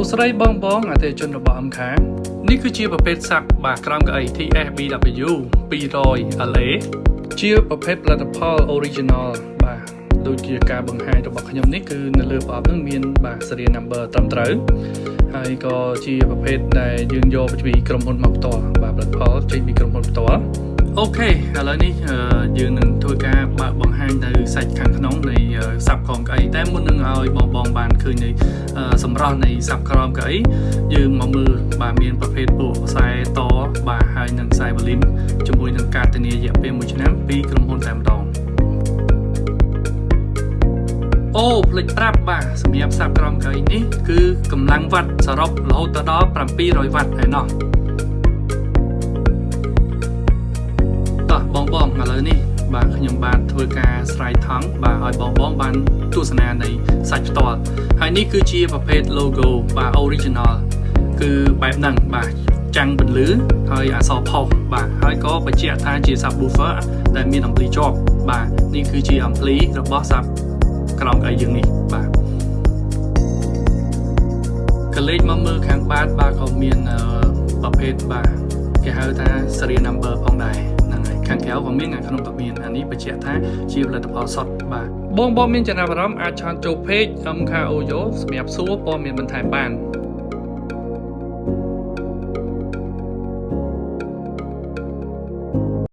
សួស្តីបងបងអតិថិជនរបស់ MK នេះគឺជាប្រភេទ sub បាទក្រោមកៅអី TSBW 200 LA ជាប្រភេទផលិតផល original បាទដូចជាការបង្ហាញរបស់ខ្ញុំនេះគឺនៅលើប្រអប់ហ្នឹងមានបាទ serial number ត្រឹមត្រូវហើយក៏ជាប្រភេទដែលយើងយកពីក្រុមហ៊ុនមកផ្ទាល់បាទផលិតផលចេញពីក្រុមហ៊ុនផ្ទាល់OK ឥឡូវនេះយើងនឹងធ្វើការបើកបង្ហាញនៅសាច់ខាងក្នុងនៃ sub ក្រោមកៅអីតែមុននឹងឲ្យបងបងបានឃើញនៃសម្រស់នៃ sub ក្រោមកៅអីយើងមកមើលបាទមានប្រភេទពួកខ្សែតបាទហើយនិងខ្សែ volume ជាមួយនឹងការធានារយៈពេល1ឆ្នាំពីក្រុមហ៊ុនតែម្ដងអូភ្លេចប្រាប់បាទសម្រាប់ sub ក្រោមកៅអីនេះគឺកម្លាំងវ៉ាត់សរុបរហូតដល់700វ៉ាត់ឯណោះតោះបងបងឥឡូវនេះបាទខ្ញុំបានធ្វើការស្រាយថង់បាទឲ្យបងបងបានទស្សនានៃសាច់ផ្ទាល់ហើយនេះគឺជាប្រភេទ logo បាទ original គឺបែបហ្នឹងបាទចាំងពន្លឺហើយអក្សរផុសបាទហើយក៏បញ្ជាក់ថាជា subwoofer ដែលមាន ampli ជាប់បាទនេះគឺជា ampli របស់ sub ក្រោមកៅអីយើងនេះបាទកលេចមកមើលខាងបាតបាទក៏មានប្រភេទបាទគេហៅថា serial number ផងដែរហ្នឹងហើយខាងក្រៅក៏មានខាងក្នុងក៏មានអានេះបញ្ជាក់ថាជាផលិតផលសុទ្ធបាទបងបងមានចំណាប់អារម្មណ៍អាច chat ចូល page MK Audio សម្រាប់សួរព័ត៌មានបន្ថែមបាន។